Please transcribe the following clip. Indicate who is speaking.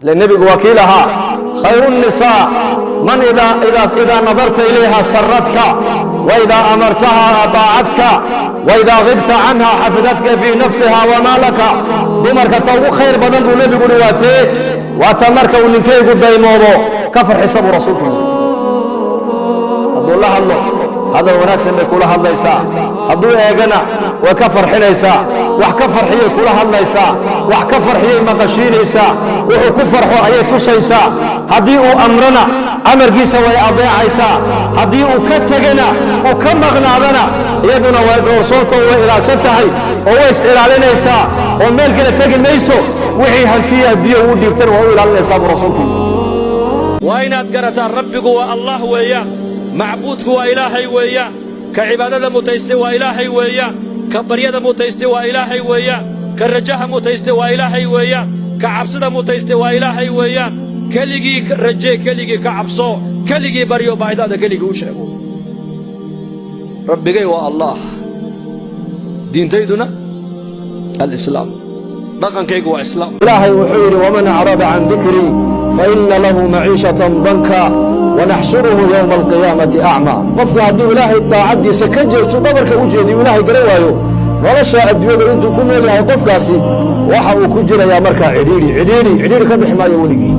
Speaker 1: Ile nebigu waa kii lahaa: "Khayru الnisaa man idaa nadarta ilayha saratka, waidaa amartaha ataacatka, waidaa gibta canha xafidatka fii nafsiha wamaalaka." Dumarka ta ugu khayr badan, buu nebigu uhi, waa tee? Waa ta marka uu ninkaygu daymoodo ka farxisa, buu rasuulku yidhi. Hadduu la hadlo, hadal wanaagsan bay kula hadlaysaa. Hadduu eegana, way ka farxinaysaa. Wax ka farxiyay kula hadlaysaa, wax ka farxiyay maqashiinaysaa, wuxuu ku farxo ayay tusaysaa. Haddii uu amrana, amarkiisa way adeecaysaa. Haddii uu ka tegana, uu ka maqnaadana, iyaduna way dhowrsoonto, way ilaalsan tahay oo way is ilaalinaysaa oo meel kale tegi mayso. Wixii hantiya biyo uu dhiibtana waa u ilaalinaysaa, buu rasuulku yidhi.
Speaker 2: Waa inaad garataa Rabbigu waa Allah weeyaan, macbuudku waa Ilaahay weeyaan, ka cibaadada mutaystay waa Ilaahay weeyaan, ka baryada mutaystay waa Ilaahay weeyaan, ka rajaha mutaystay waa Ilaahay weeyaan, ka cabsida mutaystay waa Ilaahay weeyaan. Keligii rajee, keligii ka cabso, keligii baryo, baahidaada keligii u sheego. Rabbigay waa Allah, diintayduna alislaam, dhaqankaygu waa Islaam.
Speaker 1: Ilaahay wuxuu yidhi: "Waman acrada can dikrii faina lahu maciishatan danka wanaxshuruhu yowma alqiyaamati acmaa." Qofka hadduu Ilaahay daacaddiisa ka jeesto, dhabarka u jeediyo, Ilaahay garan waayo, nolosha adduunyada intuu ku nool yahay qofkaasi waxa uu ku jirayaa markaa cidhiidhi, cidhiidhi, cidhiidhi, ka bixi maayo weligii.